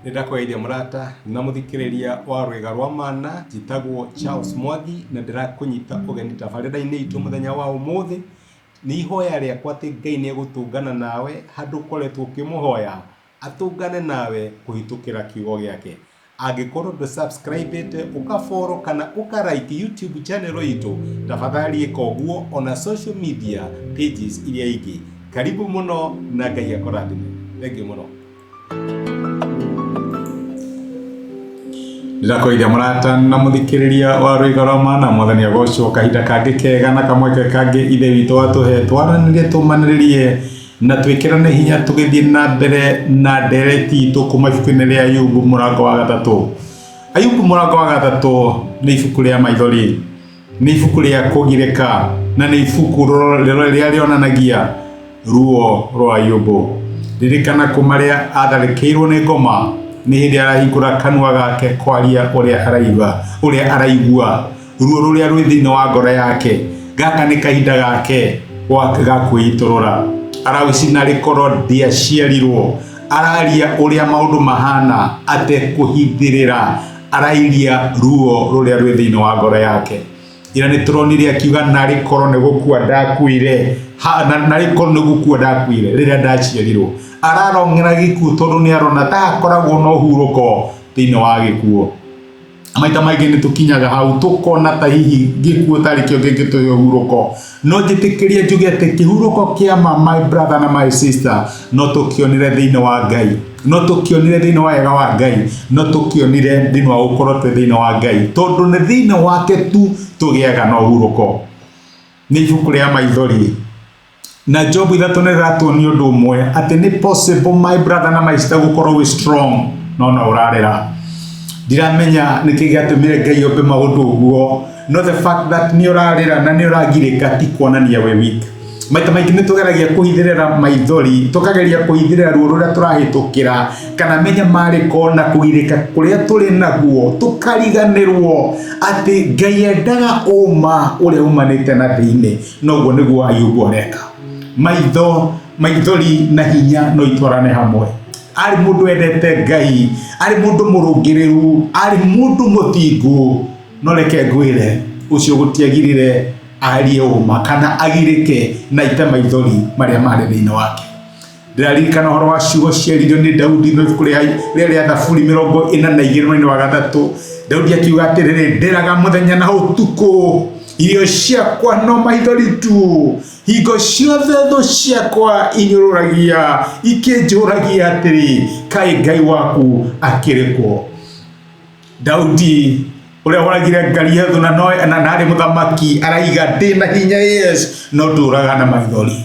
Nĩ ndakũgeithia mũrata na mũthikĩrĩria wa rwĩga rwa mana, njĩtagwo Charles Mwangi na ndĩrakũnyita ũgeni tabarĩra-inĩ itũ mũthenya wa ũmũthĩ. Nĩ ihoya rĩakwa atĩ Ngai nĩ egũtũngana nawe handũ ũkoretwo ũkĩmũhoya, atũngane nawe kũhĩtũkĩra kiugo gĩake. Angĩkorwo ndũ subscribe ĩte, ũka follow kana ũka like YouTube channel itũ, tafadhali ĩka ũguo ona social media pages iria ingĩ. Karibu mũno na Ngai akũrathime. Thengiũ mũno. Ndĩrakũgeithia mũrata na mũthikĩrĩria wa rwĩga rwa mana mwathani agocwo kahinda kangĩ kega na kamweke kangĩ ithe witũ atũhe twaranĩrie tũmanĩrĩrie na twĩkĩrane hinya tũgĩthiĩ na mbere na ndereti itũ kuma ibuku-inĩ rĩa Ayubu mũrango wa gatatũ. Ayubu mũrango wa gatatũ nĩ ibuku rĩa maithori, nĩ ibuku rĩa kũgirĩka na nĩ ibuku rĩrĩa rĩonanagia ruo rwa Ayubu. Ririkana kuma rĩa atharĩkĩirwo nĩ ngoma nĩ hĩndĩ arahingũra kanua gake kwaria ũrĩa araigua, ũrĩa araigua ruo rũrĩa rwĩ thĩinĩ wa ngoro yake. Gaka nĩ kahinda gake ga kwĩitũrũra. Arauci na rĩkorwo ndiaciarirwo, araria ũrĩa maũndũ mahana atekũhithĩrĩra, arairia ruo rũrĩa rwĩ thĩinĩ wa ngoro yake. Ira nĩ tũronire akiuga narĩ korwo nĩ gũkua ndakuire, narĩ korwo nĩ gũkua ndakuire rĩrĩa ndaciarirwo. Ararong'era gĩkuũ tondũ nĩ arona ta hakoragwo na ũhurũko thĩinĩ wa gĩkuũ. Maita maingĩ nĩ tũkinyaga hau tũkona ta hihi gĩkuũ tarĩ kĩo kĩngĩtũhe ũhurũko. No njĩtĩkĩrie njuge atĩ kĩhurũko kĩa ma my brother na my sister no tũkĩonire thĩinĩ wa Ngai, no tũkĩonire thĩinĩ wa wega wa Ngai, no tũkĩonire thĩinĩ wa gũkorwo twĩ thĩinĩ wa Ngai, tondũ nĩ thĩinĩ wake tu tũgĩaga na ũhurũko. Nĩ ibuku rĩa maithori na Job ithatũ nĩ rĩratuonia ũndũ ũmwe atĩ nĩ possible my brother na my sister gũkorwo wĩ strong no no ũrarĩra. Ndiramenya nĩkĩ gĩatũmire Ngai ombe maũndũ ũguo, no the fact that nĩ ũrarĩra na nĩ ũragirĩka ti kuonania wĩ weak. Maita maingĩ nĩ tũgeragia kũhithĩrĩra maithori, tũkageria kũhithĩrĩra ruo rũrĩa tũrahĩtũkĩra kana mĩnyamarĩko na kũgirĩka kũrĩa tũrĩ naguo, tũkariganĩrwo atĩ Ngai endaga ũma ũrĩa umanĩte na thĩinĩ. Noguo nĩguo Ayubu areka. Maitho, maithori na hinya no itwarane hamwe. Arĩ mũndũ wendete Ngai, arĩ mũndũ mũrũngĩrĩru, arĩ mũndũ mũthingu, no reke ngwĩre ũcio gũtiagirire arie ũma kana agirĩke na ite maithori marĩa marĩ thĩinĩ wake. Ndĩraririkana ũhoro wa ciugo ciaririo nĩ Daudi no ibuku rĩa rĩa Thaburi 42 mwena wa gatatũ. Daudi akiuga atĩrĩrĩ, ndĩraga mũthenya na ũtukũ, irio ciakwa no maithori tu, hingo ciothe thũ ciakwa inyũrũragia ikĩnjũragia atĩrĩ, kaĩ Ngai waku akĩrĩ kũ? Daudi ũrĩa woragire Goliathu na no na narĩ mũthamaki araiga ndĩ na hinya, yes, no ndũraga na maithori.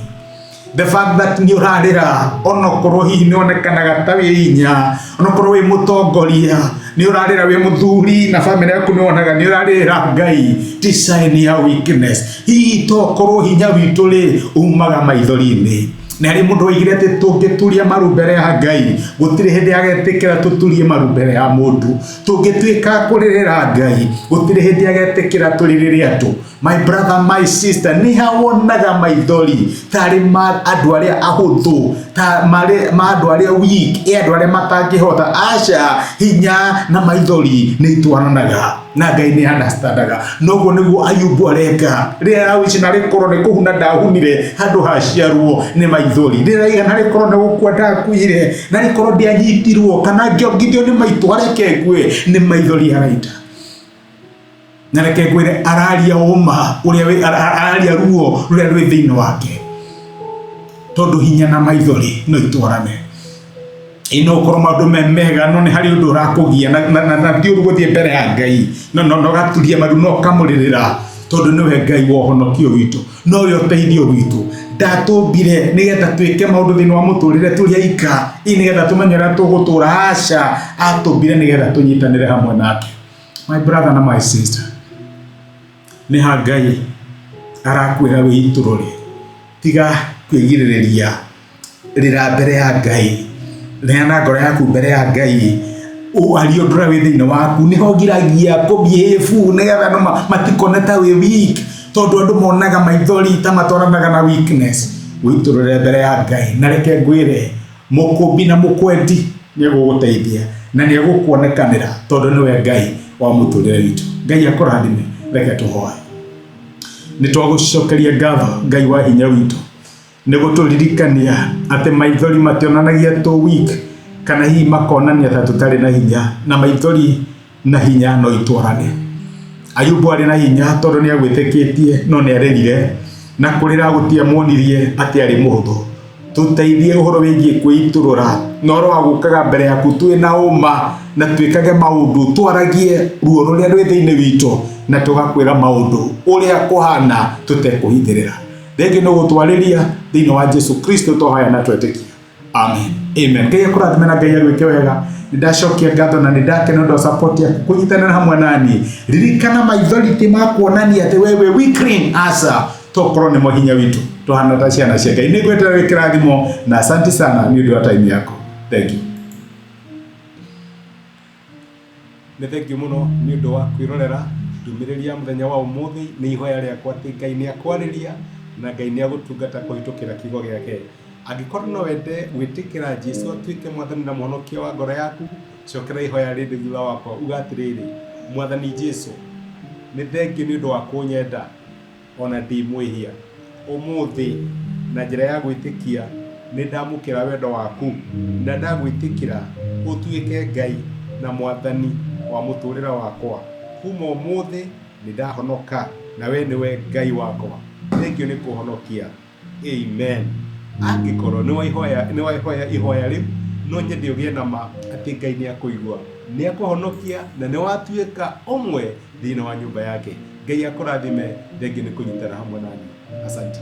The fact that nĩ ũrarĩra onokorwo hihi nĩ onekanaga ta wĩ hinya, onokorwo wĩ mũtongoria nĩ ũrarĩra, wĩ mũthuri na bamĩrĩ yaku nĩ wonaga nĩ ũrarĩra Ngai, ti sign ya weakness. Hihi tokorwo hinya witũ rĩ umaga maithori-inĩ. Nĩ harĩ mũndũ waigire atĩ tũngĩturia maru mbere ya Ngai gũtirĩ hĩndĩ agetĩkĩra tũturie maru mbere ya mũndũ. Tũngĩtuĩka kũrĩrĩra Ngai gũtirĩ hĩndĩ agetĩkĩra tũrĩrĩre andũ. My brother, my sister, nĩ ha wonaga maithori tarĩ ma andũ arĩa ahũthũ, ta marĩ ma andũ arĩa weak, ĩ andũ arĩa matangĩhota. Aca, hinya na maithori nĩ itwaranaga na Ngai nĩ understandaga. Noguo nĩguo Ayubu areka. Rĩrĩa arawici na rĩkorwo nĩ kũhuna ndahunire handũ haciarwo nĩ maithori, rĩrĩa araiga na rĩkorwo nĩ gũkua ndakuire, na rĩkorwo ndianyitirwo kana ngĩongithio nĩ maitũ, areke ngue, nĩ maithori araita. Na reke ngwĩre, araria ũma ũrĩa wĩ, araria ruo rũrĩa rwĩ thĩinĩ wake, tondũ hinya na maithori no itwarane. Ĩ no ũkorwo maũndũ me mega, no nĩ harĩ ũndũ ũrakũgia na, na, na, na ti ũru gũthiĩ mbere ya Ngai no no no gaturia maru no ũkamũrĩrĩra, tondũ nĩwe Ngai wa ũhonokio witũ, nowe ũteithio witũ. Ndatũmbire nĩgetha twĩke maũndũ thĩinĩ wa mũtũrĩre tũrĩ aika, ĩ nĩgetha tũmenye ũrĩa tũgũtũra. Aca, atũmbire nĩgetha tũnyitanĩre hamwe nake. My brother na my sister, nĩ ha Ngai arakwĩra wĩitũrũre, tiga kwĩgirĩrĩria, rĩra mbere ya Ngai, neana ngoro yaku mbere ya Ngai, warie ũndũ ũrĩa wĩ thĩinĩ waku. Nĩho ngiragia kũ-behave nĩgetha andũ matikone ta wĩ weak, tondũ andũ monaga maithori ta matwaranaga na weakness. Wĩitũrũre mbere ya Ngai, na reke ngwĩre, mũkũmbi na mũkwendi. Nĩ egũgũteithia na nĩ egũkuonekanĩra tondũ nĩwe Ngai wa mũtũrĩre witũ. Ngai akũrathime. Reke tũhoe. Nĩ twagũcokeria ngatho Ngai wa hinya witũ nĩ gũtũririkania atĩ maithori mationanagia tũ weak kana hihi makonania ta tũtarĩ na hinya, na maithori na hinya no itwarane. Ayubu arĩ na hinya tondũ nĩ agwĩtĩkĩtie no nĩ arĩrire na kũrĩra gũtiamuonirie atĩ arĩ mũhũthũ. Tũteithie ũhoro wĩgiĩ kwĩitũrũra na ũhoro wa gũkaga mbere yaku twĩ na ũma na twĩkage maũndũ twaragie ruo rũrĩa rwĩ thĩinĩ witũ na tũgakwĩra maũndũ ũrĩa kũhana tũtekũhithĩrĩra. Thengiũ nĩ gũtwarĩria thĩinĩ wa Jesu Kristo twahoya na twetĩkia. Amen. Amen. Ngai akũrathime na Ngai agwĩke wega. Nĩndacokia ngatho na nĩndakena ũndũ wa support yaku kũnyitanĩra hamwe nani. Ririkana maithori ti ma kuonania atĩ we wĩ weakling, aca. Tokorwo nĩmo hinya witũ. Tũhana ta ciana cia Ngai. Nĩngweterera wĩ kĩrathimo na asanti sana nĩ ũndũ wa time yaku. Thank you. Nĩ thengiũ mũno nĩ ũndũ wa kwĩrorera ndũmĩrĩri ya mũthenya wa ũmũthĩ. Nĩ ihoya rĩakwa atĩ Ngai nĩ akwarĩria na Ngai nĩ agũtungata kũhĩtũkĩra kiugo gĩake. Angĩkorwo no wende gwĩtĩkĩra Jesu atuĩke mwathani na mũhonokia wa ngoro yaku, cokera ihoya rĩrĩ thutha wakwa uga atĩrĩrĩ, Mwathani Jesu, nĩ thengiũ nĩ ũndũ wa kũnyenda. O na ndĩ mwĩhia. Ũmũthĩ, na njĩra ya gwĩtĩkia, nĩ ndamũkĩra wendo waku, na ndagwĩtĩkĩra ũtuĩke Ngai na Mwathani wa mũtũũrĩre wakwa. Kuuma ũmũthĩ, nĩ ndahonoka, na wee nĩwe Ngai wakwa. Thengiũ nĩ kũhonokia. Amen. Angĩkorwo nĩ waihoya ihoya rĩu, no nyende ũgĩe na ma atĩ Ngai nĩ akũigua, nĩ akũhonokia na nĩ watuĩka ũmwe thĩinĩ wa nyũmba yake. Ngai akũrathime, thengiũ nĩ kũnyitana hamwe naniĩ. Asante.